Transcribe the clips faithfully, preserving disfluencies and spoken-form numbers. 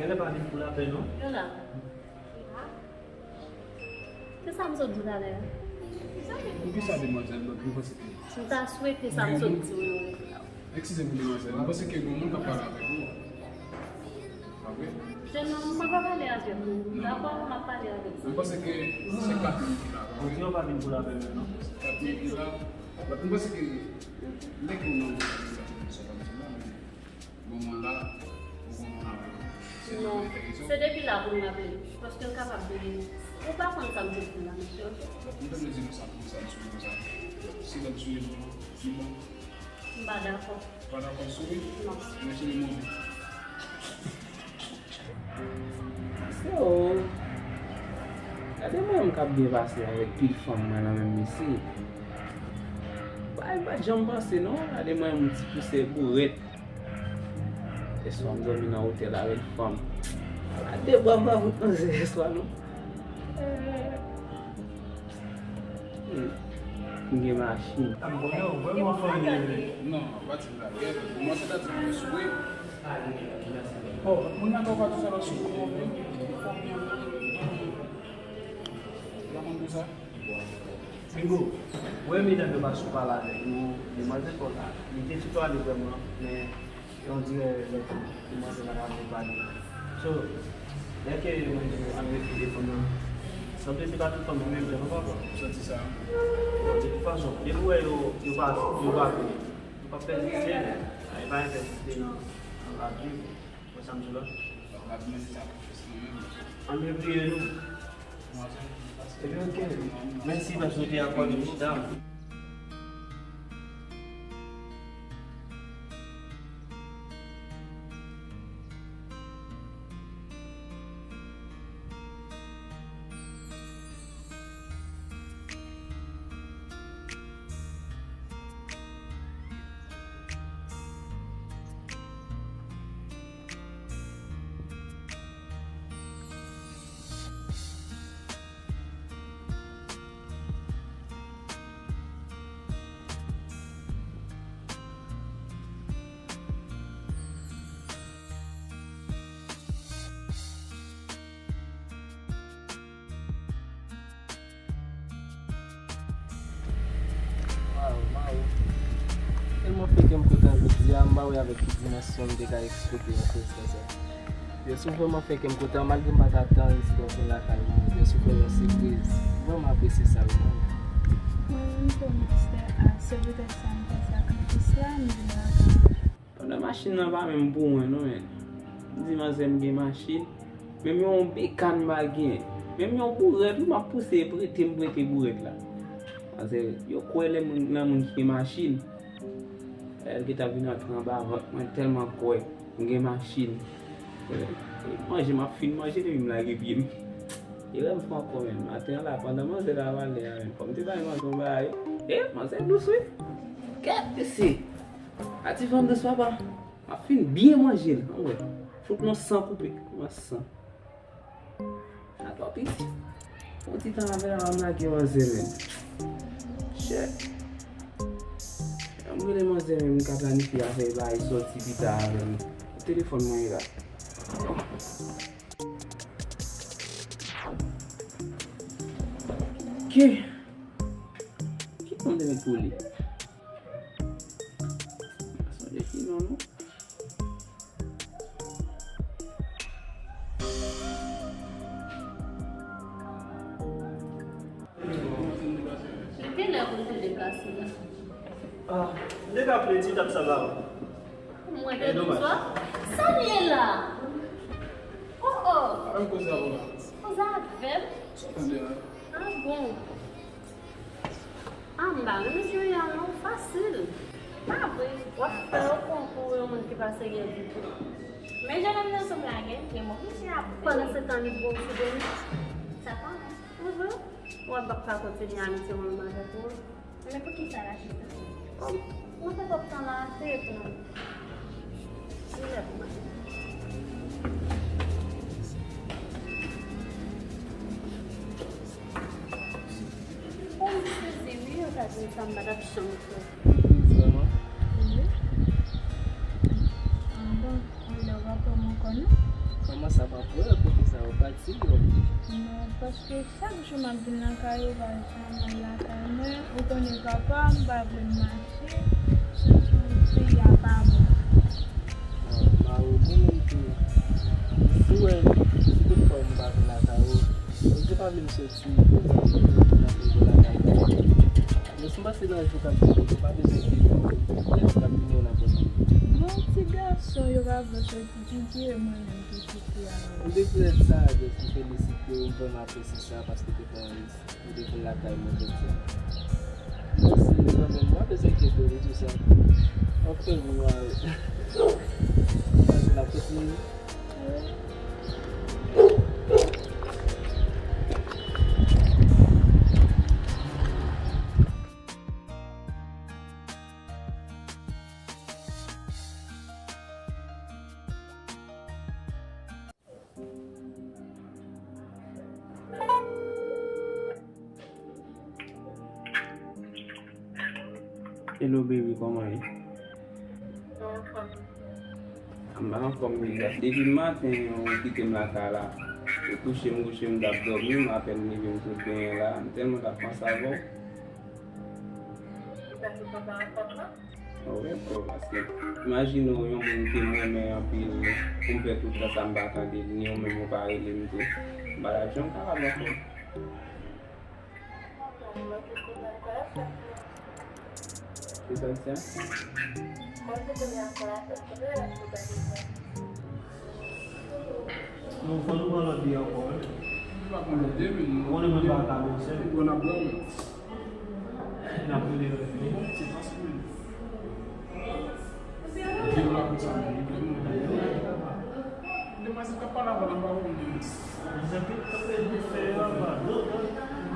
Genlè pa vin pou lapè, non? Yo la. Se sa m sot di w talè a. Poukisa demwazèl, mwen, mwen panse ke... M ta swete sa m sot di w yo rete la. Eskize m, demwazèl, mwen panse ke gen moun k ap pale avèk ou. Pa vre? Jèn nonm, mwen pa pale avèk ou. Dakò, m ap pale avèk ou. Mwen panse ke se kat moun ki la, pa vre? Yo pa vin pou lapè menm, non. Se kat moun ki la. Mwen panse ke lè ke ou nan... Bon, mwen la, ou konprann avèk mwen. Non, se depi la pou m raple li, paske l kapab vini. Ou pa konn sa m te di la, mesye, oke? M te vle di nou sa pou sa, m sou sa. Si l ap sou li, bon, li bon. M pa dakò. Ou pa dakò sou li? Non. Mesye, li move. Se o. Gade mwen, m k ap byen pase avèk pil fanm mwen nan menm mesye. Bagay m pa t janm panse non. Gade mwen, m ti pouse bourèt. Yèswa m dòmi nan otèl avèk fanm. Ala de bwa m pa fout manzè yèswa non. Eh. Hmm. M gen machin. Tann bon, yo vrèman fè anyen vre. Non, pa di blagè. Kòmanse ta di mwen sou wi. Bon, moun nan pa di sa la sou wi. Fò byen. Ou pa konn pou sa? Bingo. Wè medam yo pa sou pale avèk nou, demwazèl pa la. Li te sou pale vrèman, men on dirè lè tou, demwazèl la pa vle pale. So, lè ke mwen di nou ann refize fanm nan, sanble se pa tout fanm yo menm jan non papa. Ou santi sa? Bon, de tout fason, depi w wè yo, yo pa, yo pa vle, yo p ap pèsiste, e pa enpèsiste nan, nan lavi. Wè sa m di w la? Ann repliye nou. Ebyen, oke. Mèsi paske w te akòde m ti tan. Waw, waw. Tèlman fè kè m kontan jodi a, m pa wè avèk ki dimansyon m te ka eksplike yon koze konsa. Yo sou vrèman fè kè m kontan, malgre m pa t atann si w vin lakay mwen. Yo sou fè yon sipriz. Vrèman apresye sa wi, mwen. Mwen menm tou, mastè, a, se poutèt sa m fè sakrifis la, m vin lakay ou. Pandan machin nan pa menm pou mwen non, men. M di manzè m gen machin, menm yon bekan m pa gen. Menm yon bourèt, wi, m ap pouse, prete m prete bourèt la. Manzè, yo kwè lè moun nan moun ki gen machin. Lè l gentan vin antre anba vant mwen, tèlman kwè m gen machin. E, e manje, m ap fin manje, epi m lage pye m. E lè m fè ankò menm, maten an la, pandan manzè la pale a menm, fò m te bay manzè yon bagay. E, manzè dous, wi. Kèt, mesye. A ti fanm dous papa. M ap fin byen manje l, ann wè. Fout mwen san koupe, mwen san. Sa twò piti. Yon ti tan apre la, m lage manzè menm. Chè. Lè m rele manzè menm, m ka planifye afè bagay sòti pita avè m. Telefòn mwen ye la. Ki? Ki non m te met pou li? M pa sonje ki non, non. Li genlè pou l te deplase la. Ah, m te ka plen ti tap sa ba ou. Mwen te di w sa. Sa l ye la? Oh, oh. Pa menm koze avè w la. Koze avè m? Sa w tande la? Ah bon. Ah, m pa renmen jan y a non, fasil. Pa vre, w ap fè yo pran pou yon moun ki pa serye ditou. Men jennonm nan sanble avè m, gen mwen ki se ap fè. Pandansetan li bo w sou do li. Sa pa bon. Ou vre? Ou wè m p ap ka kontinye amitye mwen menm avèk ou. Men poukisa la, cheri? Kòm mwen fè twòp tan la, se pou nou. Jilèt mwen. Oh, m sezi wi, yo ta di m sa m pa t ap janm fè. Vrèman? Wi. Ah bon, ou lè w pa pran m ankò non? Kòm Kòman sa, pa pwè, poukisa w pati, non? Non, paske chak jou m ap vin lakay ou, ou pa janm al lakay mwen. Ou konnen papa m pa vle m mache, sou peyi a pa bon. Ah, Mari, mwen menm tou, si w wè, si tout fwa m pa vin lakay ou, ou di pa vin soti, pou m vin lakay ou. Men si m pase nan jou k ap vini, ou pa bezwen enkyete w, lè jou k ap vini yo n ap wè. Bon, ti gason, yo pa vle soti, figire mwen menm tou, ti fi a. M te vle sa, jès m felisite w, m vrèman apresye sa, paske te fè yon Ou te vin lakay mwen jodi a. Mèsi, zanmi m, pa bezwen enkyete w de tou sa. Ok, m mare. Pase la, kote m ye? Hello baby, kòman ye? M pa anfòm, baby. Depi maten, ou kite m lakay la. Ou kouche m, kouche m, t ap dòmi, m apèn leve, m sot benyen la. M tèlman t ap panse avè w. Ou wè, bro, paske imajine w yon moun ke m renmen anpil, pou m fè tout tan sa m pa tande l, ni ou menm ou pa rele m tou. M pa t ap janm kapab ankò. Se sa, sa? Non, fò nou pran lòt biyè ankò, wi. Ou pa pran lòt biyè, men nou konnen mwen pa ka bwè, wi. N ap rele lòt biyè. Bon, se paske vye la konsa, men li vrèman bèl. Demwazèl k ap pale avè l anba ou menm. Mezanmi, tanpri, vit fè yo anba.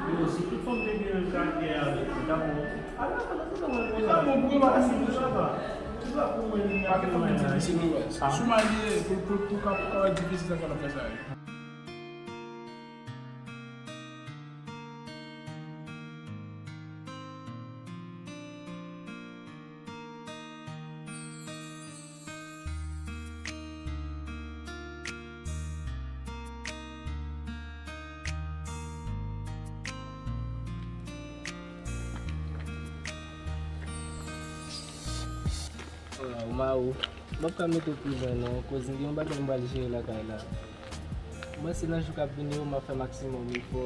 Yo, si tout fanm te gen yon karyè avèk li, ta bon. Li pa bon pou yo, pa si mouche. Pa gen fanm ki difisil, non, baz. Sou may li ye, pou, pou, pou ka, pou ka difisil sa k ap fè sa yo. Waw, Mari, m p ap ka mete w pi lwen non, koz m gen yon bagay m pral jere lakay la. Mwen se nan jou k ap vini yo, m ap fè maksimòm efò,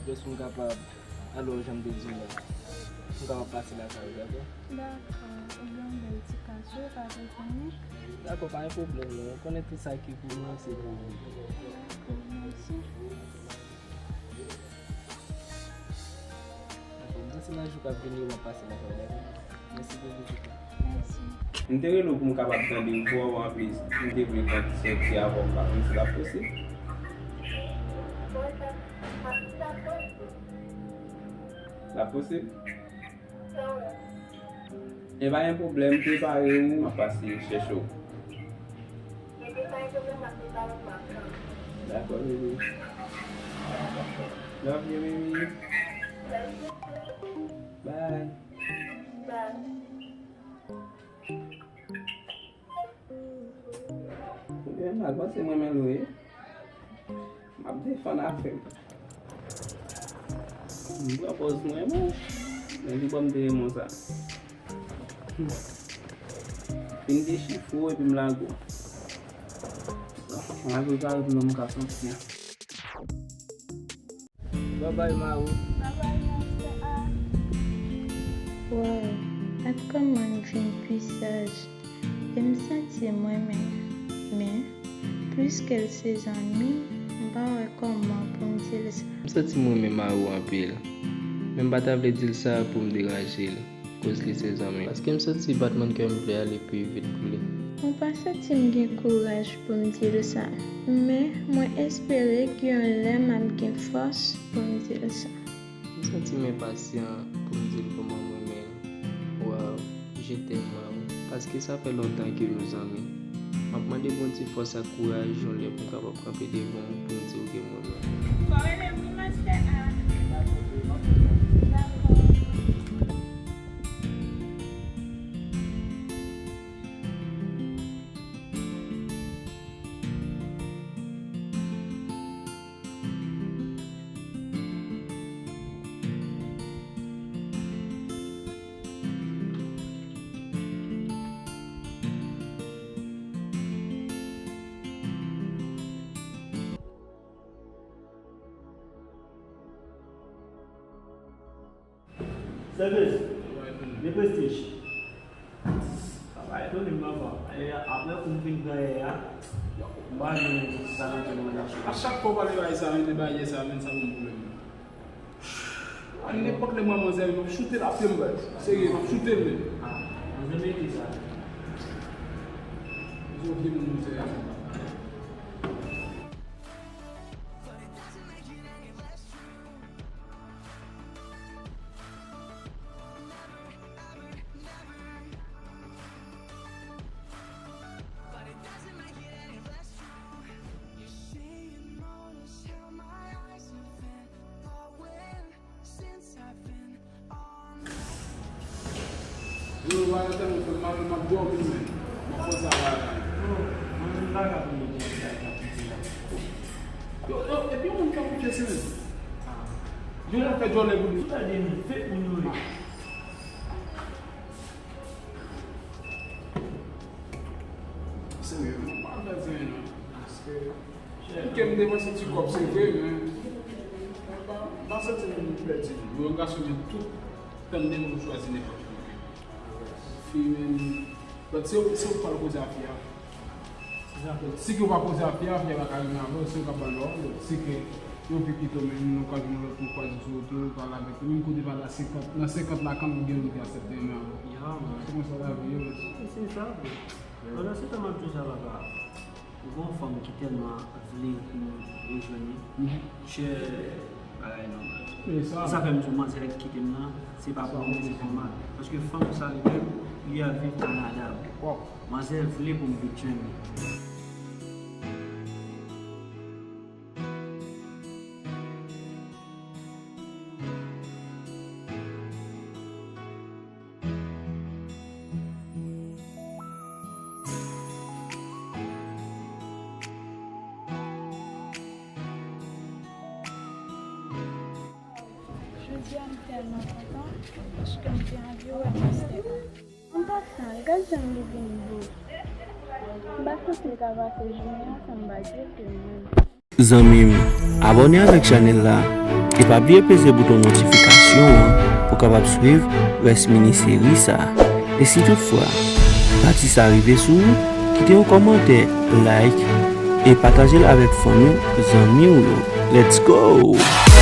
jis pou m kapab, alò, jan m te di w la, pou m kapab pase lakay ou, dakò? Dakò, ou gen yon bèl ti kado, pa bezwen. Dakò, pa gen pwoblèm non, ou konnen tout sa ki pou mwen, se pou ou. Mèsi. Dakò, m panse nan jou k ap vini yo, m ap pase lakay ou, dakò? Mèsi bokou, Tito. Mèsi. M te rele w pou m kapab tande vwa w anplis. M te vle pran ti sòti avè w, m pa konn si l ap posib. L ap posib? E pa gen pwoblèm, prepare w, m ap pase chèche w. Dakò, bebe. Love you, baby. Bye. Ebyen, m al panse mwen menm wi. M ap defann afè m. M pran pòz mwen, men, men li ban m de remon sa. Fin dechifre w epi m lage w. M al prepare pou lè m ka soti a. Babay, Mari. Babay, Mastè A. Waw, gad kòman l vin pi saj. E m santi m renmen l. Men, piske l se zanmi m, m pa wè kòman pou m di l sa. M santi m renmen Mari anpil. Men m pa ta vle di l sa pou m deranje l. Koz li se zanmi m. Paske m santi batman kè m vle ale pi vit pou li. Mwen pa santi m gen kouraj pou m di l sa, men mwen espere gen yon lè m ap gen fòs pou m di l sa. M santi m enpasyan pou m di l kòman m renmen l. Waw, je t'aime, Mari, paske sa fè lontan ke nou zanmi. M ap mande Bondye fòs ak kouraj yon lè pou m kapab kanpe devan w pou m di w ke m renmen w. Fò w rele m wi, Mastè A. Dakò. Sèvis. De prestij. Sa pa etone m, papa. E apre kou m fin pran yè a, m pa jwenn sa nan tèt mwen nan chita. A chak fwa w pale bagay sa, men de bagay yè sa, men sa ban m pwoblèm. A nenpòt lè m wè manzè, m ap choute l a pye m, baz. Serye, m ap choute l, men. Ah, manzè mete sa. Yon vye moun, manzè. Yo, Valentine, ou fè m mal, m ap dòmi, men. M ap fè sa, Valentine. Yo, yo, epi yon moun ka konfyese, men. Yo, la fè djòlè pou li. Ou tande nou, fake moun yo ye. Serye, non, pa fè zen, non. Paske, ok, m depanse ti kòb, se vre, men m pa, m pa santi m pèdi, non. Yon gason gen tout tan de moun chwazi nenpòt fi. Fi, men, but se, se ou k pral koze a fi a. Se sa. Si ke w pa koze a fi a, fi a pa ka renmen avè w, se ou k ap ba l lò, si ke yon fi kite w, men nan okazyon lòt moun kwaze sou wout ou, pale avèk li, menm kote pale a senkant, nan senkant lakan, ou gen moun ki aksepte renmen avè w. Ya, man. Se konsa lavi ye, mesye. Se sa, bro. Pandan se tan m ap di w sa, papa, gon fanm ki tèlman vle pou m rejwenn li. Mhm. Chè, bagay nòmal. E sa. Sa fè m di w, manzè ki kite m nan, se pa pou mwen, se pou mal. Paske fanm sa li menm, li ap viv Kanada, bro. Wow. Manzè vle pou m vin jwenn li. Jodi a, m tèlman kontan, paske m te anvi wè mastè a. An pasan, gad jan li vin bo. M pa santi m ka pase jounen an san m pa tcheke l menm. Zanmi m, abòne avèk chanèl la e pa bliye peze bouton notifikasyon an pou w kapab swiv rès mini seri sa. E si toutfwa pati sa rive sou ou, kite yon kòmantè, like, e pataje l avèk fanmi w, zanmi w yo. Let's go!